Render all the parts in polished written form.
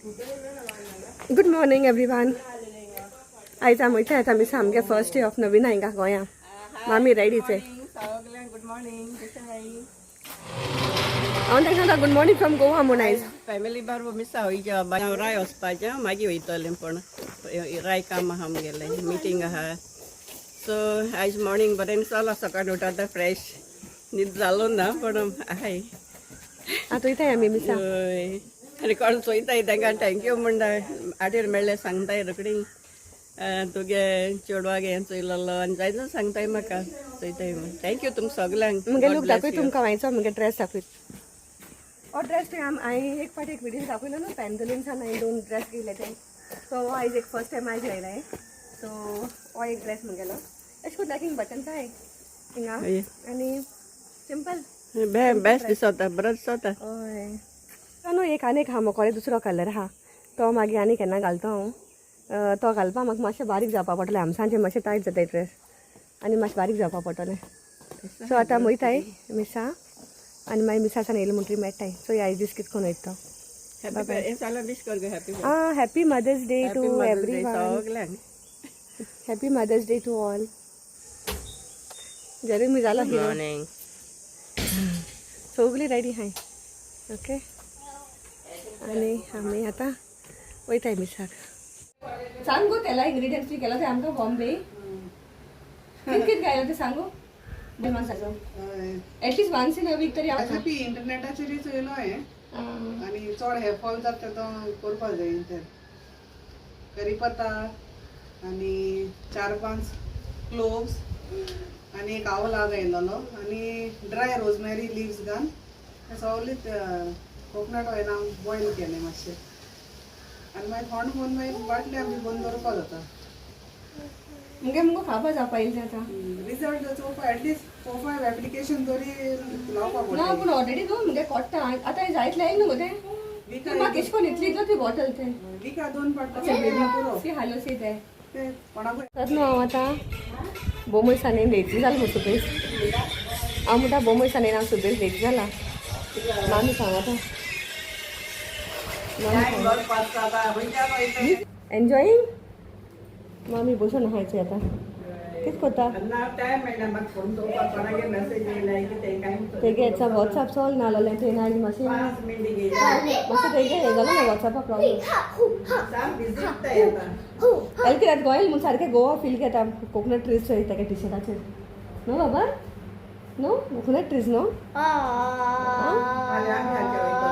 Good morning everyone. आयज आमी वयता आतां आमी सामकें फर्स्ट डे ऑफ नवीन हिंगा गोंया. मामी रेडीच आहे. सगळ्यांक गुड मॉर्निंग, कशें आहाय? हांव तांकां गुड मॉर्निंग फ्रॉम गोवा म्हूण आयज. फॅमिली बारबो मिसा वयचें, हांव राय वचपाचें, मागीर वयतलें, पूण राय काम आहा आमगेलें, मिटींग आहा. सो आयज मॉर्निंग बरें चलो, सकाळीं उठता फ्रेश, न्हीद जालो ना पण आहाय. आतां वयताय आमी मिसा. हय, आनी कोण चोयताय तांकां thank you म्हणटा. आटेर मेळ्ळें सांगताय रोखडी, तुगे चेडवाक हें चोयलेलो आनी जायते जाण सांगताय म्हाका चोयताय म्हूण. Thank you तुमकां सगल्यांक. मुगे God look bless दाखय you. तुमकां हांयचो मुगे ड्रेस दाखय. हो ड्रेस तुवें हांवें एक फावट एक व्हिडियो दाखयलो न्हू, पॅन्टलून्सान हांवें दोन ड्रेस घेयले ते. सो हो आयज एक फर्स्ट टायम आयज येयलाय. सो हो एक ड्रेस मुगेलो. अशें करून लॅकिंग बटन्स आहाय हिंगा. हय. आनी सिंपल. बेस्ट दिसता, बरो दिसता. हय, तो न्हू एक आनी एक आहा म्हाका दुसरो कलर आहा, तो मागीर आनी केन्ना घालता हांव. तो घालपा म्हाका मातशें बारीक जावपा पडटलें, आमसांचें मातशें टायट जाता ड्रेस आनी मातशें बारीक जावपा पडटलें. सो आतां वयताय मिसा आनी मागीर मिसासान येयलें म्हणटरी मेळटाय. सो आयज दीस कितें करून वयता तो. हॅपी हें जाल्यार विश कर गो happy. Ah, happy Mother's Day to happy Mother's Day everyone. सगल्यांक. Happy Mother's Day to all. Jeremy जाला हिरो. मॉर्निंग. सगळी रेडी हाय. ओके, आनी आमी आतां वयताय मिसाक. सांग गो त्याला, इंग्रिडियंट्स बी केला ते आमकां बॉम्बे कित कित घायला ते सांगू सांगू. At least once in a week तरी आमकां. रेसिपी इंटरनेटाचेर चोयलो हांवें आनी चड हे फॉल जाता तो करपा जाय तर करीपत्ता आनी चार पांच क्लोव्स आनी एक आवला घायलेलो आनी ड्राय रोजमेरी लिव्स घालून ते सगळे कोकोनट ऑयलान बॉयल केलें मातशें आनी मागीर थंड करून मागीर बाटल्या बी बंद दवरपा जाता. मुगे मुगो खावपा जावपा येयलें आतां. रिजल्ट चोवपा एटलिस्ट 4-5 एप्लिकेशन तरी लावपा ना. पडटा. पूण ऑलरेडी न्हू मुगे कोट्टा आतां जायतलें न्हू गो तें. विका. म्हाका केश कोन्न इतली इतलो ती बॉटल तें. विका दोन पाट पुरो. सी हालो सी तें. ते कोणाकूय. तर न्हू हांव आतां बोमय सानेन लेट जालें मग सुबेज. हांव म्हणटा बोमय सानेन हांव सुबेज लेट जाला. मामी सांग आतां. एन्जॉईंग मामी बसून आहायचे आतां कितें करता? ना टायम मेळना म्हाका फोन चोवपाक, कोणागे मेसेज येयला कितें काय. तेगे हेचा वॉट्सॅप सॉल्व नासलेलें थंय आयज मातशें. 5 मिनट गेली. मातशें तेगे हें जालें ना वॉट्सॅपा प्रॉब्लम. साम बिझी आतां. एल कित्याक गोंयल म्हूण सारकें गोवा फील घेता. कोकोनट ट्रीज चोय तेगे टिशर्टाचेर. न्हू बाबा, न्हू कोकोनट ट्रीज न्हू? फाल्यां आमी हांचे वयता.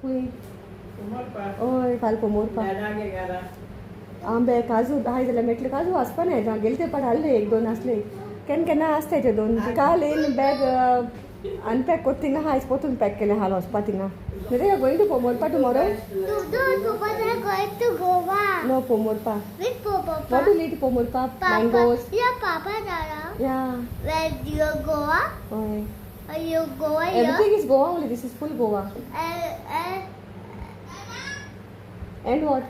खंय? पोमोरपा. हय, फाल्यां पोमोरपा. डॅडागे घरा. आंबे काजू आहाय जाल्यार मेटले. काजू आसपा ना, गेले ते पाट हाडले, एक दोन आसले. केन्ना केन्ना आसताय ते दोन. काल येयन बॅग अनपॅक कोत थिंगा आयज पोतून पॅक केलें हाल वचपा थिंगा. न्ही, going to Pomorpa tomorrow? Tomorrow going to Goa. No, Pomorpa. With Papa. What do eat Pomorpa? Mangoes. Yeah, Papa, Dada. Yeah. Where do you Goa? हय. Are you Goa here? Everything is Goa only. This is full Goa. And and what?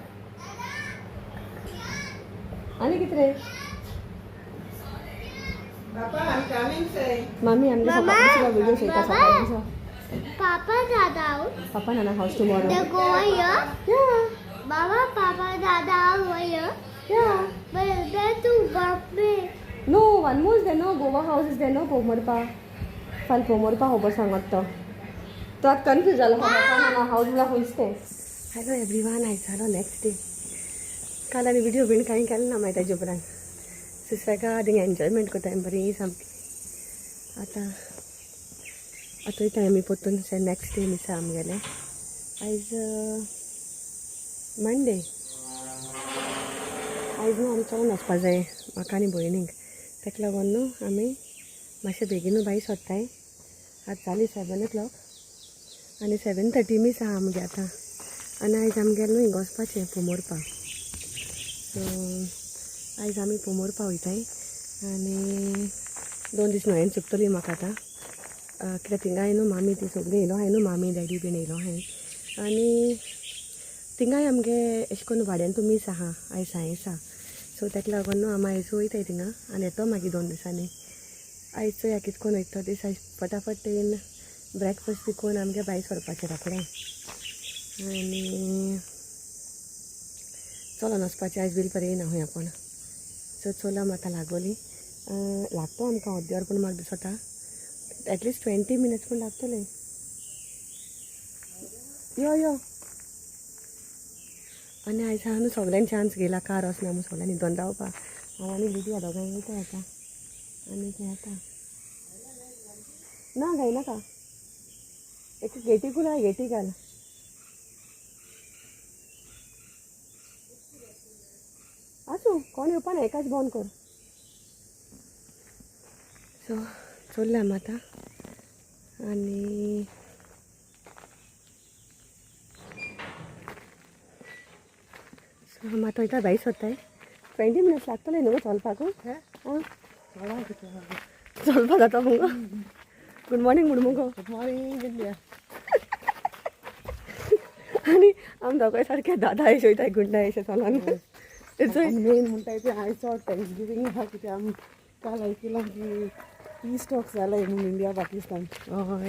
आनी कितें रे? बाबा, I am coming say. मामी आमगे सकाळीं video चोयता सकाळीं. Papa, Dada. Papa Nana house tomorrow. The Goa here? Yeah. Mama, Papa, Dada over here. Yeah. But where to Bombay? No, one more is there, no? Goa house is there, no? Pomorpa. फाल्यां पोमोरपा खबर सांगत तो. तो आतां confuse जालो, पप्पा नाना house म्हळ्यार खंयच तें. हॅलो एवरीवन, आयज जालो नेक्स्ट डे. काल आनी व्हिडिओ बीन कांय केलें ना. मागीर ताजे उपरांत सुसेगा थिंग एन्जॉयमेंट करताय बरी सामकी. आतां आतां वयता आमी परतून नेक्स्ट डे मिसा आमगेलें. आयज मंडे. आयज न्हू आमी चलोन वचपा जाय म्हाका आनी भयणीक. ताका लागून न्हू आमी मातशें बेगीनू भायर सोदताय. आतां जाली 7 ओ क्लॉक आनी 7:30 मीस आहा आमगे आतां. आनी आयज आमगेलें न्हू हिंगा वचपाचें पोमोरपा. सो आयज आमी पोमोरपा वयताय आनी 2 दीस न्हंयेन चुकतली म्हाका आतां, कित्याक थिंगाय न्हू मामी ती सगळीं येयलो आहाय न्हू, मामी डॅडी बीन येयलो आहाय आनी थिंगाय आमगे एशें करून भाड्यान तूं मीस आहा आयज सायन्सा. सो ताका लागून न्हू आमी आयज वयताय थिंगा आनी येतो मागीर 2 दिसांनी. आयज चोया कितें करून वयता तो दीस. आयज फटाफट येवन ब्रेकफास्ट बी करून आमगे भायर सरपाचें रोखडें. आनी चलोन वचपाचें आयज बिल येयना खंय आपूण. सो चोला आतां लागोली लागतो आमकां अर्दें वर, पूण म्हाका दिसता एटलिस्ट 20 मिनट्स पूण लागतले. यो यो. आनी आयज आहा न्हू सगल्यांनी चान्स घेयला कार वचना म्हूण सगळ्यांनी न्हिदोन रावपा. हांव आनी लिडिया दोगांय वयता आतां आनी तें आतां ना घायनाका, एक गेटी कुला गेटी घाल. आसूं, कोण येवपा ना, एकाच बंद कर. सो चोरले आमी आतां आनी सो आमी आतां वयता भायर सोदताय. 20 मिनट्स लागतले न्हू चलपाक? आं, चलपा जाता मुगो. गुड मॉर्निंग म्हूण मुगो. Good morning India. आनी आम दोगांय सारके दादा अशें वयताय, गुंडा अशें चलोन. मेन म्हणटाय ते आयज चड thanks giving आहा, कित्याक आमी काल आयकलां की पीस टॉक्स जालाय म्हणून India Pakistan.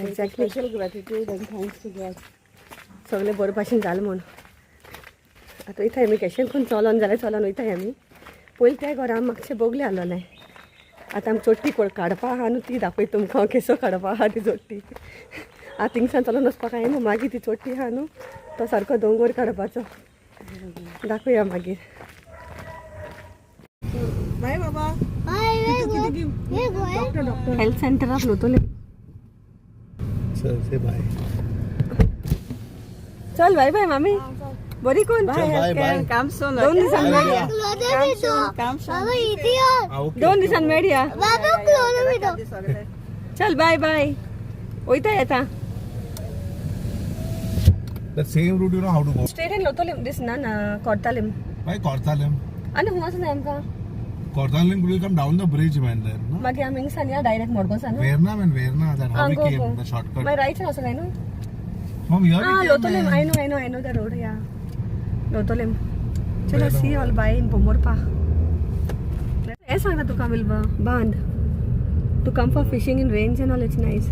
Exactly. Special gratitude and thanks to God. सगळें बरें भाशेन जालें म्हूण. आतां वयताय आमी कशें करून चलोन जाल्यार चलोन वयताय आमी. पयलीं त्या घरा मातशें बोगलें आसलें. आतां आमी चोडटी काडपा आहा न्हू ती दाखयता तुमकां हांव केसो काडपा आहा ती चोडटी. आतां थिंगसान चलोन वचपाक हांवें न्हू, मागीर ती चोडटी आहा न्हू तो सारको दोंगोर काडपाचो दाखोवया मागीर. बाय बाबा. Bye. Where going? Doctor doctor. Health सेंटराक वतले. चल से बाय. चल बाय बाय मामी, बरी कोण. चल बाय बाय. काम सोन. दोन दिसान मेळया. काम सोन. Baba, idiot. Okay. दोन दिसान मेळया. Baba, close the window. सगळे. चल बाय बाय, वयता येता. The same route, you know how to go. Straight and लोतोले दिसना ना कोर्तालीम. Why Cortalim? आनी खंय वचना आमकां? Cortalim will come down the bridge, man. There, no? मागीर आमी हिंगसान या direct मडगांवसान. Verna, man, Verna. That how we go, came, go. The shortcut. मागीर रायट वचोंक जाय न्हू. Mom, here we came, Loutolim. Man. I know, I know, I know the road, yeah. Loutolim. चलो, Verna. See all, bye in Pomburpa. हें सांगता तुका विल्बा बांद to come for fishing in rains and all, it's nice.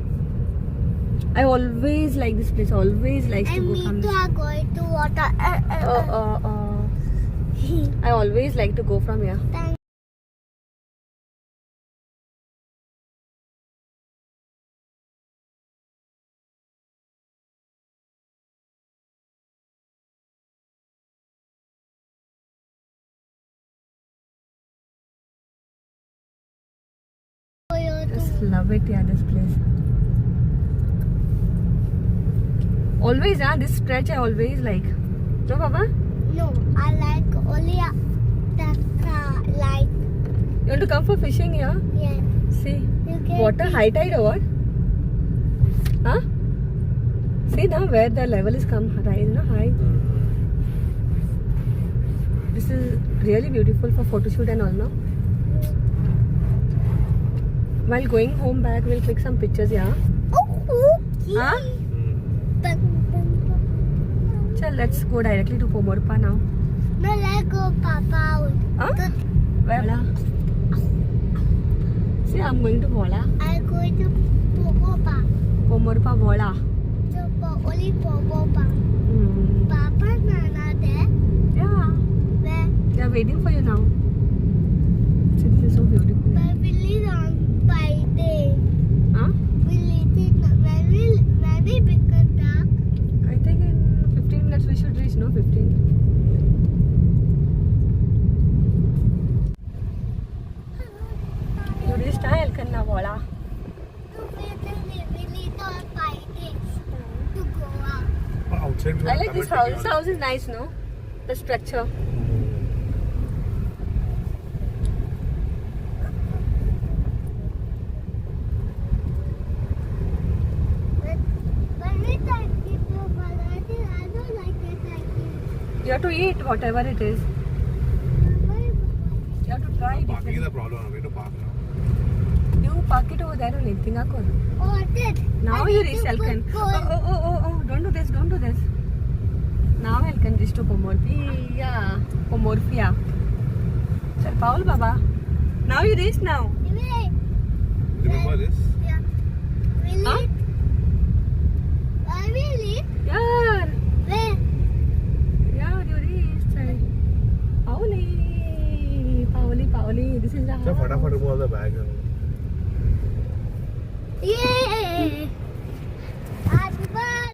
I always like this place, always like to And go me from too are going to water. I always like to go from here. Thank you. Just love it, yeah, this place. Always, ah, this stretch I always like. No, Baba? No, I like only the car. Like, You want to come for fishing here? Yeah. See, You can water high tide or what? Huh? See now where the level is come rise, no high. This is really beautiful for photo shoot and all, no? While going home back, we'll click some pictures, yeah. Oh, okay. Huh? Bang, bang, bang. Chal, let's go directly to Pomorpa now. No, let go, Papa. Huh? Where? See, I'm going to Vola. I go to Popopa. Pomorpa Vola. So, only Popopa. Papa, Nana there. Yeah, Where? they are waiting for you now. See, this is so beautiful. But we live on by day. Huh? We live in when we become dark. I think in 15 minutes we should reach, no? 15. You reached Elkanna Vola. To we live on by day to go out. Outside. I like this house. This house is nice, no? The structure. But when we talk people, but I think I don't like the talking. You have to eat whatever it is. You have to try Parking is different. a problem. We to park now. You park it over there only. Tingakor. Oh, that. Now I you need reach to Elkan. put Oh, gold. oh, oh, oh, oh. Don't do this. Don't do this. Now Elkan reach to Pomorpia. Pomorpia. Sir Paul Baba. Now you reach now. Wait, Remember this? yeah. We Huh? leave. I will leave. Yeah. Where? This is So, फटाफट remove all the bags and all.